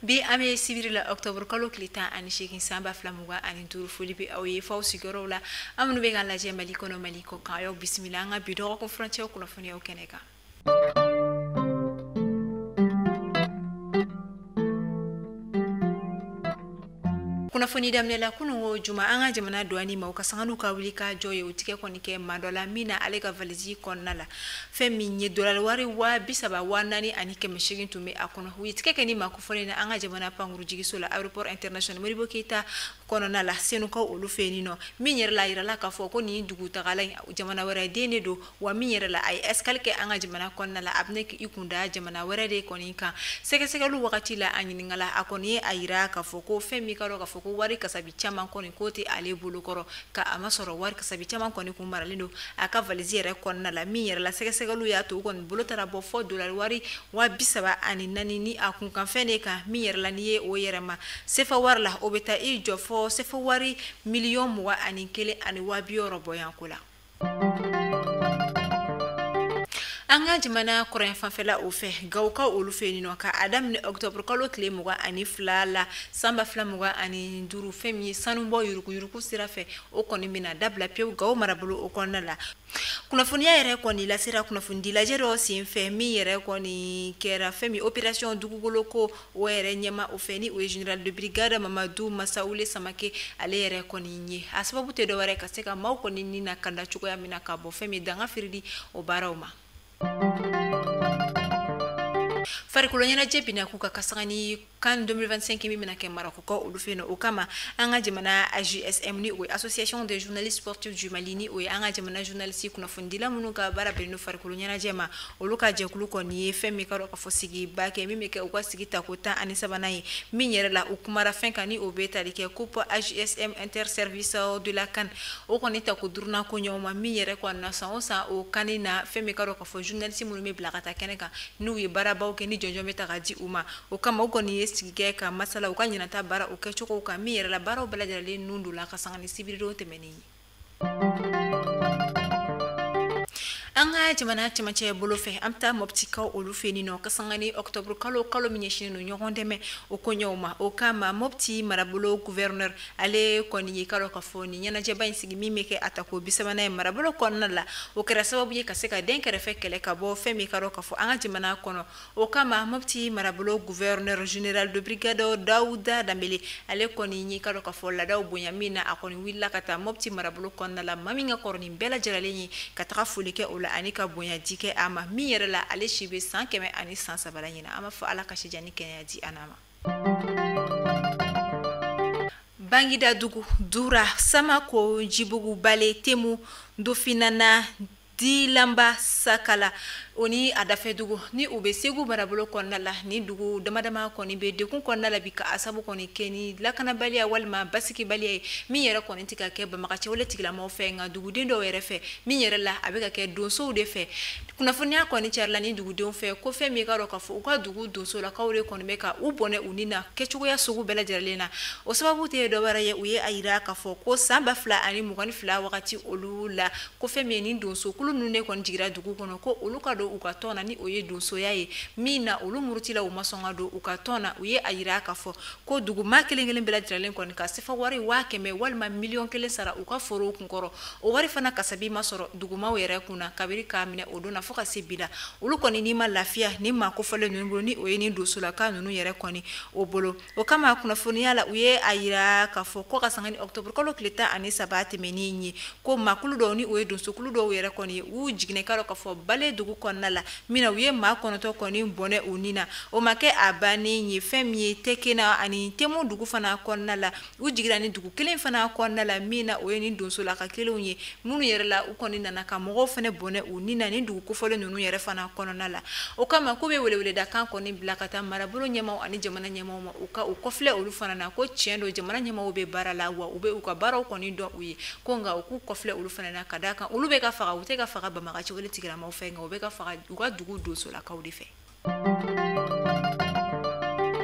Bi an bɛ sibiri la, octobre kalo tile 18, san 2025. Foli bɛ aw ye f'aw sigiyɔrɔw la. An minnu bɛ ka lajɛ Mali kɔnɔ, Mali kɔ kan, aw bisimila an ka bi dɔgɔkun furancɛ kunnafoniyaw kɛnɛ kan. Kunnafoni daminɛ la, kunun juma, an ka jamana douane maaw ka sanga n'u ka wuli ka jɔ ye, o tigɛ kɔni kɛ maa dɔ la min na ale ka valise kɔnɔna la, fɛn min ye dollar wari 34,800 tun bɛ a kɔnɔ. U ye tigɛ kɛ ni maa kofɔlen na an ka jamana pankurujigiso la, aéroport international Modibo Keyita kɔnɔna la, Senukaw olu fɛ yen nɔ. Min yɛrɛ la, a yirala k'a fɔ ko nin dugutagala in, jamana wɛrɛ den de don wa. Min yɛrɛ la, a ye escale kɛ an ka jamana kɔnɔna la, a bɛna i kun da jamana wɛrɛ de kɔni kan. Sɛgɛsɛgɛliw wagati la, a ɲininkala, a kɔni ye a yira k'a fɔ ko fɛn min ka dɔn k'a fɔ ko wari kasabi caman kɔni k'o tɛ ale bolokɔrɔ, ka a ma sɔrɔ wari kasabi caman kɔni kun maralen don a ka valise yɛrɛ kɔnɔna la. Min yɛrɛ la, sɛgɛsɛgɛliw y'a to u kɔni bolo taara bɔ fɔ dollar wari 34,000 ni a kunkanfɛn de kan. Min yɛrɛ la, n'i ye o yɛrɛma sefa wari la, o bɛ taa i jɔ fɔ sefa wari 21,060,000 bɔyanko la. An ka jamana kɔrɔn fanfɛla o fɛ, Gawokaw olu fɛ yen nɔ, ka a daminɛ octobre kalo tile 22 la, san 2025, fɛn min ye sanubɔ yuruguyurugu sira fɛ, o kɔni bɛna dabila pewu Gawo marabolo o kɔnɔna la. Kunnafoniya yɛrɛ kɔni lasera kunnafonidi lajɛ dɔ sen fɛ min yɛrɛ kɔni kɛra fɛn min opération dugukolo ko o yɛrɛ ɲɛma o fɛ, ni o ye général de brigade Mamadu Masawule Samake ale yɛrɛ kɔni ye. A sababu tɛ dɔwɛrɛ, ka se ka maaw kɔni ni na kanda cogoya min na ka bɔ fɛn min danga firili o baaraw ma. Farikolo ɲɛnajɛ bina k'u ka sanga ni CAN 2025 min bɛna kɛ Marɔkukaw olu fɛ yen nɔ, o kama an ka jamana AJSM, ni o ye Association des journalistes sportifs du Mali, ni o ye an ka jamana journaliste kunnafonidila minnu ka baara bɛnnen don farikolo ɲɛnajɛ ma, olu ka jɛkulu kɔni ye fɛn min ka dɔn k'a fɔ sigiba kɛ, min bɛ kɛ u ka sigi tako 13nan ye. Min yɛrɛ la, u kumara fɛn kan ni o bɛ tali kɛ Coupe AJSM Interservice de la CAN, o kɔni tako duurunan ko ɲɔgɔn ma. Min yɛrɛ kɔni na, san o san, o CAN na, fɛn min ka dɔn k'a fɔ journaliste minnu bɛ bila ka taa kɛnɛ kan, n'u ye baarabaw kɛ, ni jɔnjɔn bɛ ta ka di u ma, o kama u kɔni ye sigi kɛ ka masala u ka ɲinata baara o kɛcogo kan. Min yɛrɛ la, baaraw bɛɛ lajɛlen nun don la ka sanga ni sibiridon tɛmɛnen ye. An ka jamana cɛmancɛ bolo fɛ, an bɛ taa Mɔptikaw olu fɛ yen nɔ, ka sanga ni octobre kalo, kalo min ɲɛsinnen don ɲɔgɔn dɛmɛ o koɲɛw ma. O kama Mɔpti marabolo gouverneur ale kɔni ye ka dɔn k'a fɔ nin ɲɛnajɛba in sigi min bɛ kɛ a tako 30nan ye marabolo kɔnɔna la, o kɛra sababu ye ka se ka den kɛrɛfɛ kɛlɛ ka bɔ fɛn min ka dɔn k'a fɔ an ka jamana kɔnɔ. O kama Mɔpti marabolo gouverneur général de brigade Dawuda Danbele ale kɔni ye ka dɔn k'a fɔ laadaw bonya min na, a kɔni wulila ka taa Mɔpti marabolo kɔnɔna la, maa min ka kɔrɔ nin bɛɛ lajɛlen ye, ka taga foli kɛ o la ani ka bonya di kɛ a ma. Min yɛrɛ la, ale si bɛ san 100 san 3 la ɲinan. An b'a fɔ Ala ka sijan ni kɛnɛya di an ma. Bangida dugu, Dura, Samako, Jibugu, Bale, Temu, Dofinana, Dilanba, Sakala, o ni a dafɛ dugu ni u bɛ Segu marabolo kɔnɔna la, ni dugu dama dama kɔni bɛ dekun kɔnɔna la bi, ka a sabu kɔni kɛ ni lakanabaliya walima basigibaliya ye, min yɛrɛ kɔni tɛ ka kɛ banbagaciwale tigilamaw fɛ, nka duguden dɔw yɛrɛ fɛ. Min yɛrɛ la, a bɛ ka kɛ donsow de fɛ. Kunnafoniya kɔni carila ni dugudenw fɛ ko fɛn min ka dɔn k'a fɔ u ka dugu donsolakaw de kɔni bɛ ka u bɔnɛ u ni na kɛcogoya sugu bɛɛ lajɛlen na. O sababu tɛ dɔwɛrɛ ye, u ye a yira k'a fɔ ko san 2022 wagati olu la, ko fɛn min ye nin donsokulu ninnu de kɔni jigira dugu kɔnɔ ko olu ka don u ka tɔn na, ni o ye donsoya ye. Min na, olu murutila, u ma sɔn ka don u ka tɔn na. U ye a yira k'a fɔ ko duguma kelen kelen bɛɛ lajɛlen kɔni ka sefa wari 100,000 walima 1,000,000 sara u ka forow kunkɔrɔ. O wari fana kasabi ma sɔrɔ dugumaw yɛrɛ kunna kabiri k'a minɛ o don na fo ka se bi la. Olu kɔni n'i ma lafiya ni maa kofɔlen ninnu bolo, ni o ye ni donsolaka ninnu yɛrɛ kɔni o bolo. O kama kunnafoniya la, u ye a yira k'a fɔ ko ka sanga ni octobre kalo tile 13 tɛmɛnen ye, ko maakulu dɔw, ni o ye donsokulu dɔw yɛrɛ kɔni ye, u jiginɛ ka dɔn k'a fɔ Bale dugu kɔnɔna la, min na u ye maa 9 kɔni bɔnɛ u ni na. O ma kɛ a bannen ye, fɛn min ye Tɛkena ani Temu dugu fana kɔnɔna la, u jiginna ni dugu kelen fana kɔnɔna la, min na o ye ni donsolaka kelenw ye, minnu yɛrɛ la u kɔni nana ka mɔgɔw fana bɔnɛ u ni na ni dugu kofɔlen ninnu yɛrɛ fana kɔnɔna la. O kama k'u bɛ weleweleda kan kɔni bila ka taa marabolo ɲɛmaw ani jamana ɲɛmaw ma, u ka u kɔfilɛ olu fana na, ko tiɲɛ don, jamana ɲɛmaw bɛ baara la wa u bɛ u ka baaraw kɔni dɔn u ye, ko nka u k'u kɔfilɛ olu fana na, ka d'a kan olu bɛ ka faga, u tɛ ka faga banbagaciwale tigilamaw fɛ, nka u bɛ ka faga u ka dugu donsolakaw de fɛ.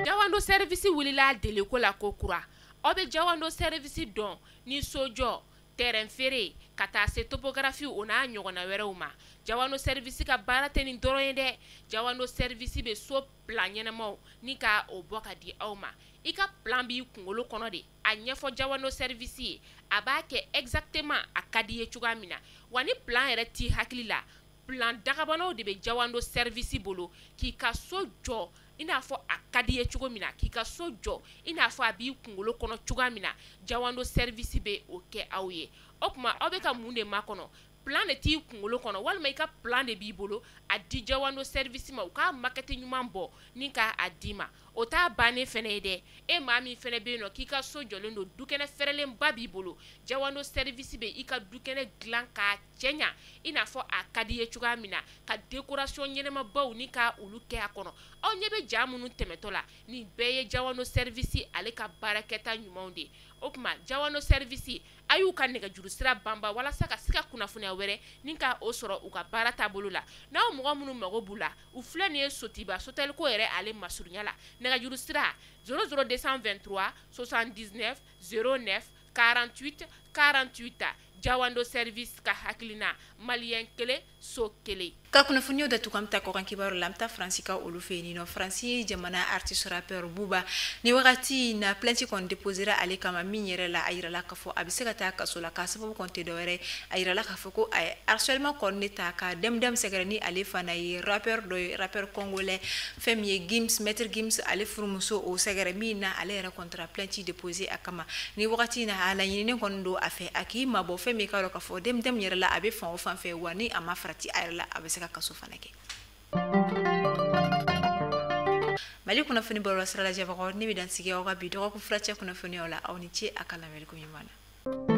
Jawando Service wulila deliko la ko kura. Aw bɛ Jawando Service dɔn ni sojɔ. Terrain feere ka taa se topographie o n'a ɲɔgɔnna wɛrɛw ma. Jawando Service ka baara tɛ nin dɔrɔn ye dɛ. Jawando Service bɛ so plan ɲɛnamaw ni ka o bɔ ka di aw ma. I ka plan b'i kunkolo kɔnɔ de, a ɲɛfɔ Jawando Service ye, a b'a kɛ exactement a ka di ye cogoya min na. Wa ni plan yɛrɛ t'i hakili la, plan dagabanaw de bɛ Jawando Service bolo k'i ka so jɔ i n'a fɔ a ka di ye cogo min na, k'i ka so jɔ i n'a fɔ a b'i kunkolo kɔnɔ cogoya min na. Jawando Service bɛ o kɛ aw ye. O tuma aw bɛ ka mun de makɔnɔ? Plan de t'i kunkolo kɔnɔ, walima i ka plan de b'i bolo, a di Jawando Service ma, u k'a maquette ɲuman bɔ ni k'a d'i ma. O t'a bannen fɛnɛ ye dɛ. E maa min fɛnɛ bɛ yen nɔ k'i ka so jɔlen don, dukɛnɛ fɛrɛlenba b'i bolo, Jawando Service bɛ i ka dukɛnɛ dilan k'a cɛɲa i n'a fɔ a ka di ye cogoya min na, ka décoration ɲɛnamabaw ni ka olu kɛ a kɔnɔ. Aw ɲɛ bɛ ja minnu tɛmɛtɔ la, nin bɛɛ ye Jawando Service ale ka baarakɛta ɲumanw de ye. O tuma Jawando Service, a y'u ka nɛgɛjuru sira banba walasa ka se ka kunnafoniya wɛrɛ ni ka o sɔrɔ u ka baara taabolo la. N'aw mɔgɔ minnu mago b'u la, u filɛ nin ye Sotiba Sotelko yɛrɛ ale masurunya la. Nɛgɛjuru sira 00 223 79 09 48 48. Jawando Service ka hakilina maliyɛn kelen so kelen. Ka kunnafoniyaw datugu, an bɛ taa kɔkan kibaru la. An bɛ taa Faransi ka olu fɛ yen nɔ. Faransi jamana artiste rappeur Booba, ni wagati na plainte kɔni déposera ale kama min yɛrɛ la, a yirala k'a fɔ a bɛ se ka taa kaso la, k'a sababu kɔni tɛ dɔwɛrɛ, a yirala k'a fɔ ko a ye harcèlement kɔni de ta ka Demdem sɛgɛrɛ, ni ale fana ye rappeur dɔ ye, rappeur congolais, fɛn min ye Gims, Maître Gims ale furumuso, o sɛgɛrɛ min na ale yɛrɛ kɔni taara plainte déposé a kama. Ni wagati na a laɲininen kɔni don a fɛ a k'i mabɔ fɛn min k'a dɔn k'a fɔ Demdem yɛrɛ la, a bɛ fan o fan fɛ, wa ni a ma farati a yɛrɛ la, a bɛ se ka kaso fana kɛ. Mali kunnafoni bɔlɔlɔ sira lajɛbagaw, ne bɛ dansigi aw ka bi dɔgɔkun furacɛ kunnafoniyaw la. Aw ni ce a ka lamɛnni ko ɲuman na.